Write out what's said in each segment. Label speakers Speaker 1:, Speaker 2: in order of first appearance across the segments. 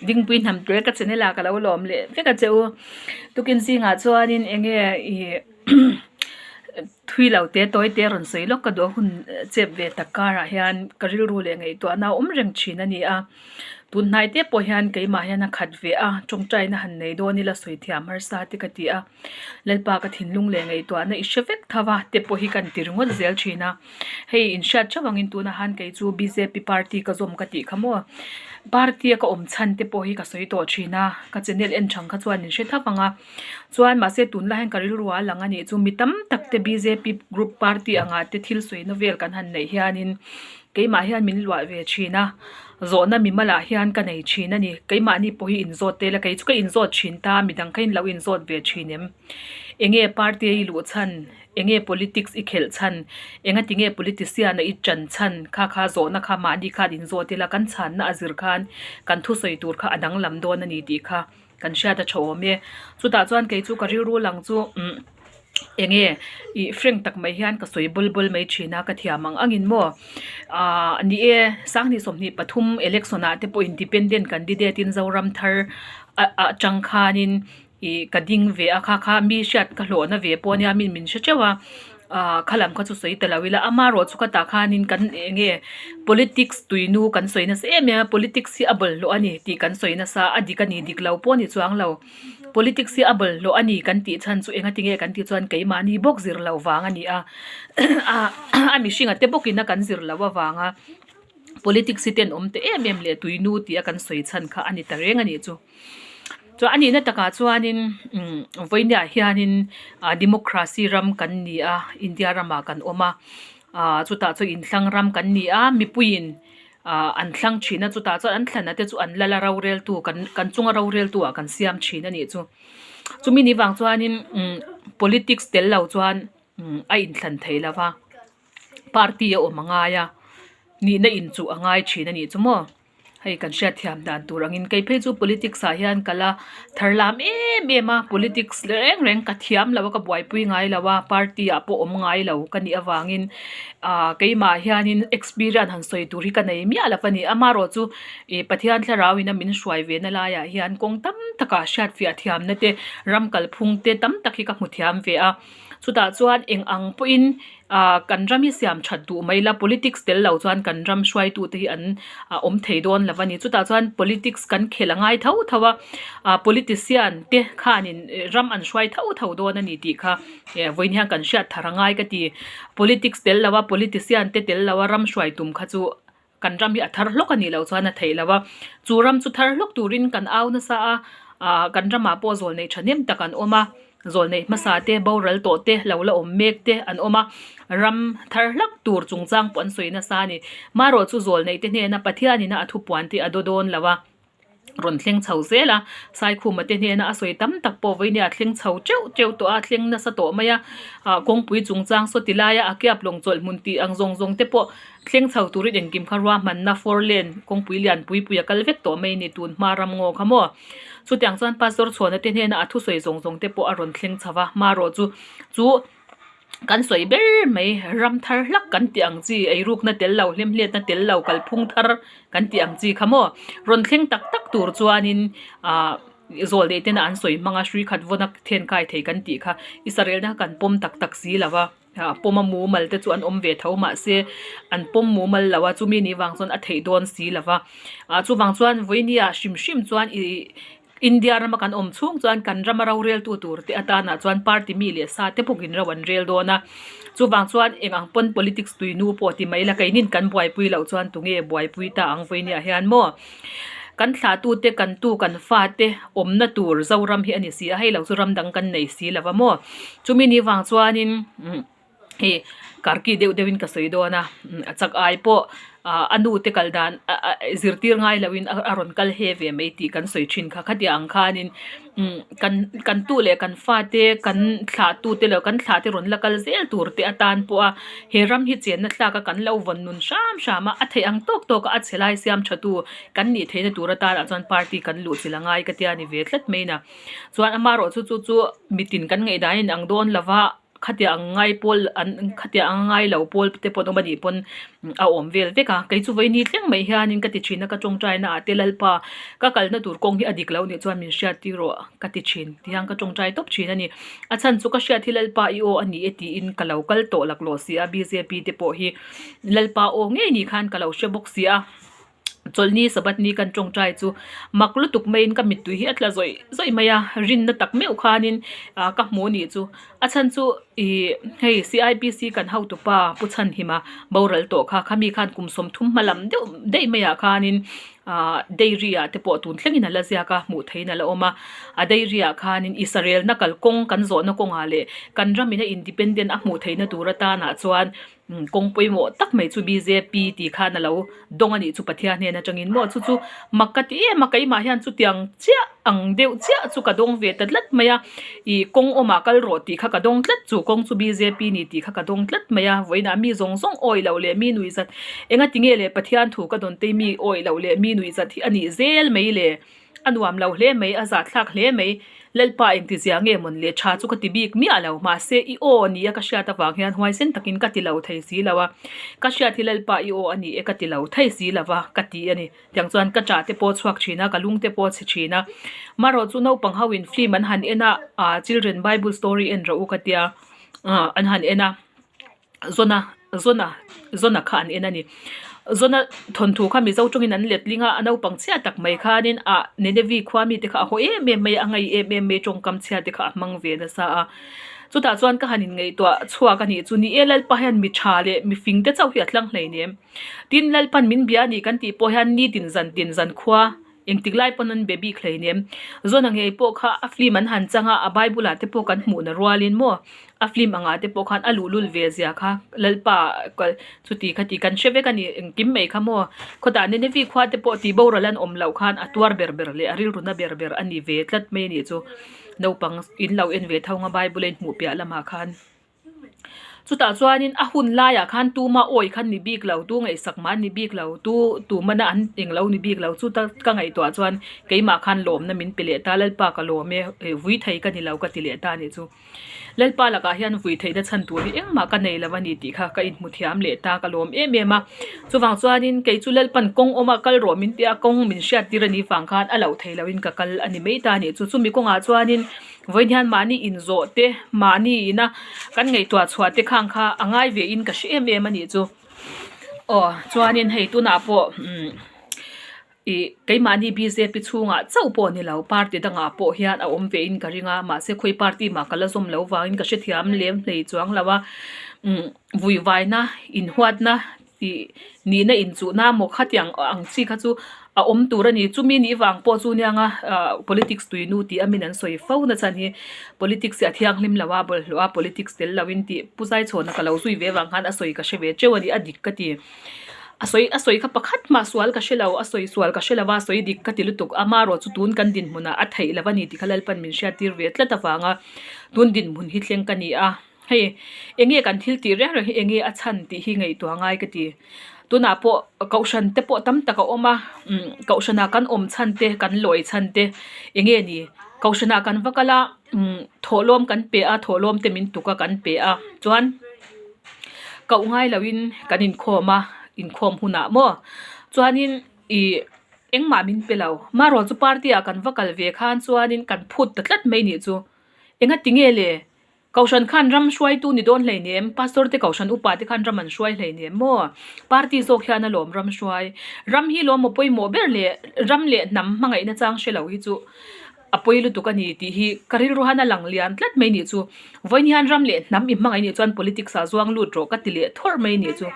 Speaker 1: Dingpui hnam tel ka channel ah ka lo lawm leh vek a che u. Tukin zingah chuanin eng nge ih thui lo te tawi te rawn sawi lawk ka duh a hun chep ve tak karah hian ka rilru leh ngaihtuahna a awm reng thin a ni a. Tun hnai te pawh hian keimah hian a khat ve a, tawngtaina han nei dawn ila sawi thiam harsa te ka ti a. Lalpa ka thinlung leh ngaihtuahna i hre vek tho a te pawh hi kan ti ringawt zel thin a. Hei inhriat theuh angin tunah han kei chu bjp party ka zawm ka tih kha maw. Party a ka awm chhan te pawh hi ka sawi tawh thin a, ka channel en thang kha chuan in hre tho ang a. Chuan mahse tunlai hian ka rilru a lang a nih chu mi tam tak te bjp group party angah te thil sawina vel kan han neih hianin keimah hian min luah ve thin a, zawhna mimalah hian ka nei thin a ni. Keimahni pawh hi inzawt tel a, kei chu ka inzawt thin ta, midang kha in lo inzawt ve thin em? Enge party a i luh chhan? Enge politics i khelh chhan? Engati nge politician a i tan chhan? Kha kha zawhna kha mahni khan inzawt ila, kan chhanna a zir khan kan thusawi tur kha a danglam dawn a ni tih kha kan hriat a tha awm e. Chutah chuan kei chu ka rilru lang chu umm enge ih frank tak mai hian ka sawi bawl bawl mai thin a, ka thiam ang angin maw ah ni e sanghnih 23 election ah te pawh independent candidate in Zoram thar a atang khanin ih ka ding ve a kha kha mi hriat ka hlawhna ve pawh ania min min hre teuh a ah kha lam kha chu sawi ta lo ila amaherawh chu ka tah khanin kan eng nge politics tuinu kan sawi nasa em em a politics hi a bawlhhlawh a ni tih kan sawi nasa a dik a ni dik lo pawh a ni chuang lo politics hi a bawlhhlawh a ni kan tih chhan chu enga tinge kan tih chuan keimahni bawk zir loh vang a ni a a mihringa te bawkin a kan zir loh avanga politics hi ten awm ta em em leh tuinu tih a kan sawi chhan kha a ni ta reng a nih chu. Chuan a nihna takah chuanin umm vawinia hianin ah democracy ram kan ni a India ramah kan awm a ah chutah chuan inthlang ram kan ni a mipuiin ah an thlang thin a chutah chuan an thlan a te chu an lal a roreltu kan kan chunga roreltu ah kan siam thin a nih chu chumi ni vang chuanin umm politics tel lo chuan umm a inthlan thei lo va party a awm a ngai a nihna inchuh a ngai thin a nih chu maw. Hei kan hriatthiam dan tur angin kei phei chu politics ah hian ka la thar lam em em a politics reng reng ka thiam lo a ka buaipui ngai lo a party ah pawh awm ngai lo ka nih avangin ah keimah hianin experience han sawi tur hi ka nei miah lo a ni amaherawh chu ih Pathian thlarau in a min hruai ve na laiah hian kawng tam takah hriatfiah thiamna te ram kalphung te tam tak hi ka hmu thiam ve a chutah chuan eng ang pawhin Ah kan ram hi siam that duh mai la, politics tel lo chuan kan ram hruaitute hi an awm thei dawn lo a ni. Chutah chuan politics kan khel a ngai tho tho a, ah politician te khanin ram an hruai tho tho dawn a ni tih kha vawiin hian kan hriat thar a ngai ka ti. Politics tel lo a, politician te tel lo a ram hruai tum kha chu kan ram hi a thar hlawk a nih loh chuan a theih lo a, chu ram chu thar hlawk turin kan au nasa a, ah kan ramah pawh zawl neih thahnem tak an awm a, zawl neih hmasa te boral tawh te lo la awm mek te an awm a, ram thar hlak tur chungchang pawh an sawi nasa a ni. Marawh chu zawl neih te hnena Pathianina a thupuan te a daw dawn lo a. rawn thleng chho zel a Saikhuma te hnena a sawi tam tak pawh vawinia a thleng chho teuh teuh tawh a a thleng nasa tawh mai a ah kawngpui chungchang saw ti laia a kiap lawng chawlh hmun tih ang zawng zawng te pawh thleng chho turin engkim kha ruahmanna four lane kawngpui lian pui pui a kal vek tawh mai a ni tun hma ram ngaw kha maw chutiang chuan pastor chhuana te hnena a thusawi zawng zawng te pawh a rawn thleng chho a hmarawh chu chu. Kan sawi ber mai ram thar hlak kan tih ang chi eirukna tel lo hlemhletna tel lo kalphung thar kan tih ang chi kha maw rawn thleng tak tak tur chuanin ah zawl neih tena an sawi hmang a hrui khat vawn a then kai thei kan tih kha Israel na kan pawm tak tak si lo va ah pawm a mumal te chu an awm ve tho mahse an pawm mumal lo a chumi nih vang chuan a theih dawn si lo va ah chuvang chuan vawinia hrim hrim chuan ih India rama kan awm chhung chuan kan rama roreltu tur te atanah chuan party mi leh sa te bawkin ro an rel dawn a, chuvang chuan eng ang pawn politics tui nu pawh ti mai la keinin kan buaipui loh chuan tunge buaipui ta ang vawinia hian maw kan thlahtu te kan tu kan fa te awmna tur Zoram hi a ni si a hei lo chu ram dang kan nei si lova maw chumi ni vang chuanin Hei karki deuh deuhin ka sawi dawn a a chak ai pawh ah a nu te kal dan ah zirtir ngai loin a rawn kal he ve mai tih kan sawi thin kha khatiang ang khanin umm kan kan tu leh kan fate kan thlah tu te leh kan thlah te rawn la kal zel tur te atan pawh a he ram hi chenna thlak a kan lo vawn nun hram hram a a theih ang tawk tawk a a chhe lai siam tha tu kan nih theihna tur atanah chuan party kan luh chilh a ngai ka tia ni ve tlat mai na chuan amaherawhchu chu chu mitin kan ngaihdan in ang dawn lova. Khatia ang ngai pawl an khatia ang ngai lo pawl te pawh an awm a nih pawn a awm vel vek a. Kei chu vawiini thleng mai hianin ka ti thin a, ka tawngtai naah te Lalpa ka kalna tur kawng hi a dik lo nih chuan min hriat tir rawh ka ti thin tihian ka tawngtai tawp thin a ni. A chhan chu ka hriat hi Lalpa i aw a ni e tiin ka lo kal tawh laklawh si a, bjp te pawh hi Lalpa aw ngei ni khan ka lo hre bawk si a. Chawlhni Sabbath ni kan tawngtai chu mak lutuk maiin ka mittui hi a tla zawih zawih mai a, rinna tak meuh khanin ah ka hmu anih chu. A chhan chu ih hei CIPC kan hotupa Pu Chhanhima boral tawh kha khami khan kum 30 hma lam deuh daih maiah khanin ah dairy ah te pawh tun thlengin a la ziak a, hmuh theihin a la awm a. A dairy ah khanin Israel-na kalkawng kan zawhna kawngah leh kan ramina independent a hmuh theihna tur atanah chuan Kawng pawimawh tak mai chu bjp tih khan a lo dawng a nih chu Pathian hnen atangin maw chu chu mak ka ti em a keimah hian chutiang chiah ang deuh chiah chu ka dawng ve ta tlat mai a ih kawng awmah kal rawh tih kha ka dawng tlat chu kawng chu bjp ni tih kha ka dawng tlat mai a vawiinah mi zawng zawng awi loh leh mi nuihzat enga tinge le Pathian thu ka dawn te mi awi loh leh mi nuihzat hi a nih zel mai le. A nuam lo hle mai, a zahthlak hle mai. Lalpa engtizia nge mawn le tha chu ka ti bik miah lo. Mahse, i aw ni a ka hriat avang hian huaisen takin ka ti lo thei si lo a. Ka hriat hi Lalpa i aw a ni e ka ti lo thei si lo va, ka ti a ni. Tiang chuan ka ṭah te pawh chhuak thin a, ka lung te pawh a chhe thin a. Marawh chu naupang ho in film an han en a, ah children bible story en rawh u ka tia, ah an han en a. Zawna Zawna Zawna kha an en a ni. Zawna thawnthu kha Mizo tawngin an letling a, a naupang chhia tak mai khanin ah Nenevi khua mite kha a haw em em mai a, a ngaih em em mai tawngkam chhia te kha a hmang ve nasa a. Chutah chuan ka han inngaihtuah chhuak a nih chu ni e Lalpa hian mi tha leh mi fing te chauh hi a tlang hleinem. Tin Lalpan min bia a nih kan tih pawh hian nitin zantin zankhua Engtik lai pawn an be bik hleinem. Zawna ngei pawh kha a film an han chang a, a Bible ah te pawh kan hmuh na rualin maw a film angah te pawh khan a luhlul ve zia kha Lalpa chuti kha ti kan hre vek a ni engkim mai kha maw. Khawtah Ninevi khua te pawh tih boral an awm loh khan a tuar ber ber leh a rilru na ber ber a ni ve tlat mai a nih chu. Naupang in lo en ve tho ang a Bible a inhmuh piah lamah khan. Chutah chuanin a hun laiah khan tuma awi khan ni bik lo, tu ngaihsak mah an ni bik lo, tu tu mana an eng lo ni bik lo. Chuta ka ngaihtuah chuan keimah khan lawmna min pe leh ta, Lalpa ka lawm e, vui thei ka ni lo ka ti leh ta a nih chu. Lalpa lakah hian vui theihna chhan tur hi engmah ka nei lo a ni tih kha ka inhmu thiam leh ta, ka lawm em em a. Chuvang chuanin kei chu Lalpan kawng awma kal rawh min tia kawng min hriat tir a nih vang khan a loh thei loin ka kal a ni mai ta a nih chu. Chumi kawngah chuanin. Vawiin hian mahni inzawh te, mahni ina kan ngaihtuah chhuah te khang kha a ngai ve in ka hre em em a nih chu. Aw chuanin hei tunah pawh umm ih keimahni bjp chhungah chauh pawh ni lo party dangah pawh hian a awm ve in ka ring a mahse khawi party mah ka la zawm lo vangin ka hrethiam lem hlei chuang lo a umm vuivaina inhuatna Tih nihna inchuhna maw khatiang ang chi kha chu a awm tur a ni. Chumi nih vang pawh chu nia nga ah politics tuinu tih a min an sawi fo na chhan hi politics hi a thianghlim lo a bawlhhlawh a politics tel lo in tih Pu Zaichhawna ka lo zui ve vang khan a sawi ka hre ve teuh a ni a dik ka ti. A sawi a sawi kha pakhat mah sual ka hre lo a sawi sual ka hre lo a sawi dik ka ti lutuk a marawh chu tun kan dinhmunah a theih lo a ni tih kha Lalpan min hriattir ve tlat avanga tun dinhmun hi thleng ka ni a. Hei, enge kan thil tih reng reng hi enge a chhan tih hi ngaihtuah ngai ka ti. Tunah pawh kohhran te pawh tam tak a awm a, umm kohhranah kan awm chhan te, kan lawi chhan te enge ni? Kohhranah kan va kal a, umm thawhlawm kan pe a, thawhlawm te min tuk a kan pe a, chuan koh ngai loin kan inkhawm a, inkhawm hunah maw? Chuanin ih engmah min pe lo. Marawh chu party ah kan va kal ve khan chuanin kan phut ta tlat mai nih chu. Engati nge le? Kohhran khan ram hruaitu ni dawn hleinem, Pastor te Kohhran upa te khan ram an hruai hleinem maw? Party zawk hian alawm ram hruai. Ram hi lawm aw pawimawh ber leh ram leh hnam hmangaihna chang hre lo hi chu a pawi lutuk a ni tih hi ka rilru han a lang lian tlat mai nih chu. Vawiin hian ram leh hnam i hmangaih nih chuan politics ah zuang lut rawh ka ti leh thawrh mai nih chu.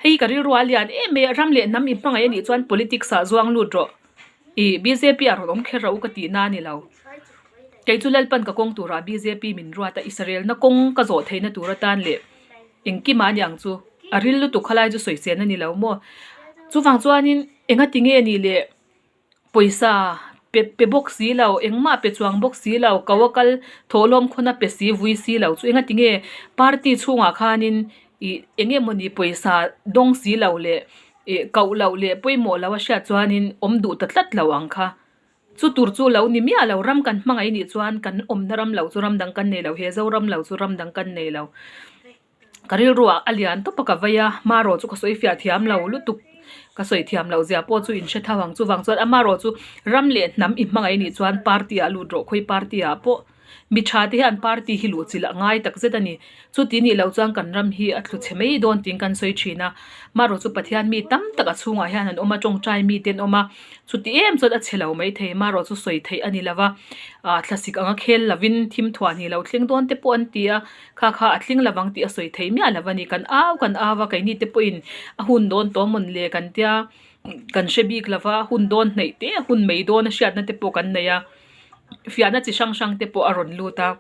Speaker 1: Hei ka rilru a lian em mai a, ram leh hnam i hmangaih anih chuan politics ah zuang lut rawh. Ih, bjp ah rawn awm kher rawh u ka tih na a ni lo. Kei chu Lalpan ka kawng turah bjp min ruat a, Israel-na kawng ka zawh theihna tur atan leh engkimah a ni ang chu. A ril lutuk khalai chu sawisel a ni lo maw? Chuvang chuanin engati nge ni le pawisa pe pe bawk si lo, engmah pe chuang bawk si lo, ko a kal thawhlawm khawn a pe si vui si lo chu engati nge party chhungah khanin ih eng emawni pawisa dawng si lo leh ih koh loh leh pawimawh lo a hriat chuanin awm duh ta tlat lo ang kha. Chu tur chu lo ni miah lo, ram kan hmangaih nih chuan kan awmna ram lo chu ram dang kan nei lo, he Zoram lo chu ram dang kan nei lo. Ka rilruah a lian tawp a ka vei a, hmarawh chu ka sawi fiah thiam lo lutuk, ka sawi thiam loh zia pawh chu in hre tho ang. Chuvang chuan amaherawh chu ram leh hnam i hmangaih nih chuan party ah lut rawh, khawi party ah pawh mi tha te hian party hi luh chilh a ngai tak zet a ni. Chuti nih loh chuan kan ram hi a thlu chhe mai dawn tiin kan sawi thin a, hmarawh chu Pathian mi tam tak a chhungah hian an awm a, tawngtai mi te an awm a, chuti em chuan a chhe lo mai thei, hmarawh chu sawi theih a ni lo va, ah thlasik anga khel lovin thim thuah ni lo thleng dawn te pawh an ti a, kha kha a tling lovang tih a sawi theih miah lo a ni, kan au kan au a, keini te pawhin a hun dawn tawh mawn le kan tia, kan hre bik lo va, hun dawn hnaih te hun mai dawn a hriatna te pawh kan nei a, fiahna chi hrang hrang te pawh a rawn lut a.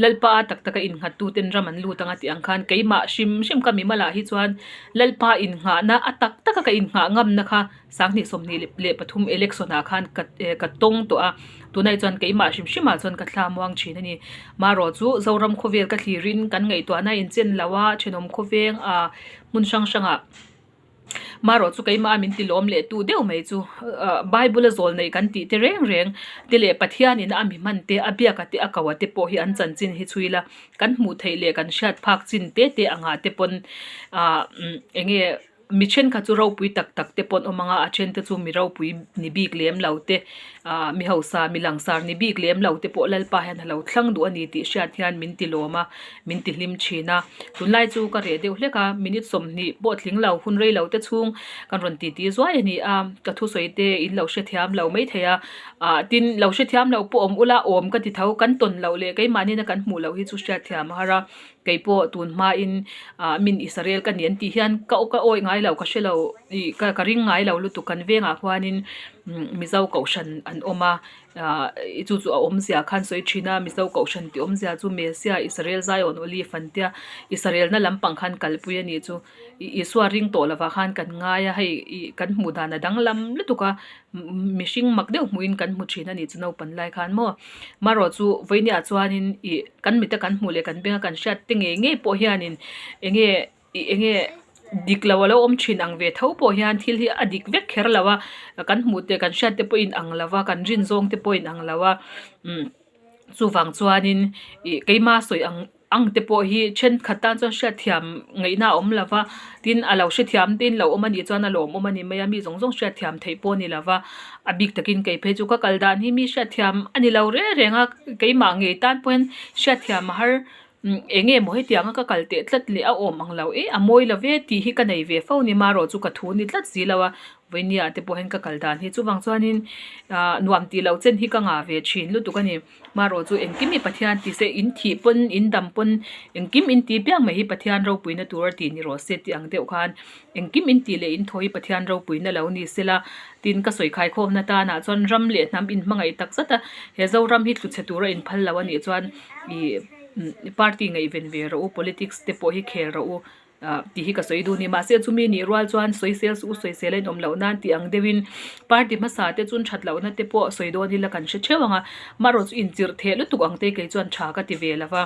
Speaker 1: Lalpa a tak taka innghattuten ram an lut ang a tih ang khan keimah hrim hrim ka mimalah hi chuan Lalpa innghahna a tak taka ka innghah ngamna kha sanghnih 23 election ah khan ka ka tawng tawh a, tunah hi chuan keimah hrim hrimah chuan ka thla muang thin a ni. Marawh chu Zoram khawvel ka thlirin kan ngaihtuahna a inchen lo a, thenawm khawveng ah hmun hrang hrangah Marawh chu keimah a min ti lawm leh tu deuh mai chu Bible a zawl nei kan tih te reng reng te leh Pathian in a mi hman te a biak a te a ko a te pawh hi an chanchin hi chhui la kan hmuh theih leh kan hriat phak chin te te angah te pawn ah eng nge mi thenkhat chu ropui tak tak te pawn awm anga a then te chu mi ropui ni bik lem lo te ah mi hausa mi langsar ni bik lem lo te pawh Lalpa hian a lo thlang duh a ni tih hriat hian min ti lawm a. min ti hlim thin a, tunlai chu ka reh deuh hlek a, minute 20 pawh tling lo hun rei lo te chhung kan rawn titi zuai a ni a, ka thusawi te in lo hrethiam lo maithei a, ah tin lo hrethiam lo pawh awm ula awm ka ti tho, kan tawn loh leh keimahni na kan hmuh loh hi chu hriatthiam a har a, keipawh tun hmain ah min Israel ka ni an tih hian ka ka awih ngai lo ka hre lo ih ka ka ring ngai lo lutuk kan vengah khuanin Mizo kohhran an awm a. Ahh chu chu a awmzia khan sawi thin a, Mizo Kohhran tih awmzia chu Mesia Israel Zion Olive an tia, Israel na lampang khan kalpui a nih chu. Ih Isua ring tawh lovah khan kan ngai a, hei ih kan hmuh dan a danglam lutuk a, mihring mak deuh hmuhin kan hmu thin a nih chu naupang lai khan maw. Marawh chu vawinia chuanin ih kan mita kan hmuh leh kan benga kan hriat te ngei ngei pawh hianin eng nge ih eng nge dik lo a lo awm thin ang ve tho pawh hian thil hi a dik vek kher lo a kan hmuh te kan hriat te pawh in ang lo a kan rin zawng te pawh in ang lo a umm chuvang chuanin ih keima sawi ang ang te pawh hi thenkhat tan chuan hriatthiam ngaihna a awm lo va tin a lo hrethiam te in lo awm a nih chuan a lawmawm a ni mai a mi zawng zawng hriatthiam theih pawh a ni lo va a bik takin kei phei chu ka kal dan hi mi hriatthiam a ni lo reng reng a keimah ngei tan pawhin hriatthiam a har Eng nge maw hetianga ka kal teh tlat leh a awm ang lo e, a mawi lo ve tih hi ka nei ve fo ni marawh chu ka thu ni tlat si lo a, vawinia te pawh hian ka kal dan hi chuvang chuanin ah nuam tih loh chen hi ka ngah ve thin lutuk a ni. Marawh chu engkim hi Pathian ti se in thih pawn in dam pawn engkim in tih piang mai hi Pathian ropuina tur a tih ni rawh se tih ang deuh khan engkim in tih leh in thaw hi Pathian ropuina lo ni sela tin ka sawi khaikhawmna tanah chuan ram leh hnam inhmangaih tak zat a, he Zoram hi tlu chhe tura inphal lo a nih chuan ih party ngaihven ve rawh u politics te pawh hi khel rawh u ah tih hi ka sawi duh a ni mahse chumi nih rual chuan sawisel suh u sawisel a inawm loh nan tih ang deuhin party hmasa te chuan that lohna te pawh sawi dawn ila kan hre theuh ang a marawh chu inchirh theh lutuk ang te kei chuan tha ka ti ve lo va.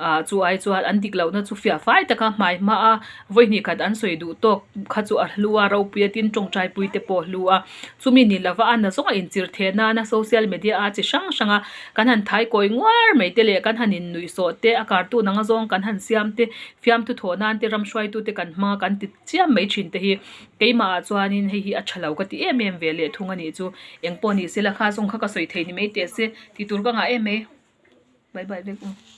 Speaker 1: Ah chu ai chuan an dik lohna chu fiah fai taka hmai hma a vawi hnih khat an sawi duh tawk kha chu a hlu a ropui a tin tawngtai pui te pawh a hlu a chumi ni lova a na zawnga inchirh theh nana social media a chi hrang hrang a kan han thai kawi nguar mai te leh kan han in nuih sawh te a cartoon anga zawng kan han siam te fiamthu thawh nan te ram hruaitu te kan hmang a kan ti chiam mai thin te hi keimah ah chuanin hei hi a tha lo ka ti em em ve leh thung a nih chu engpawh ni sela kha zawng kha ka sawi thei ni mai teh se tih tur ka ngah em mai. Bye bye vek u.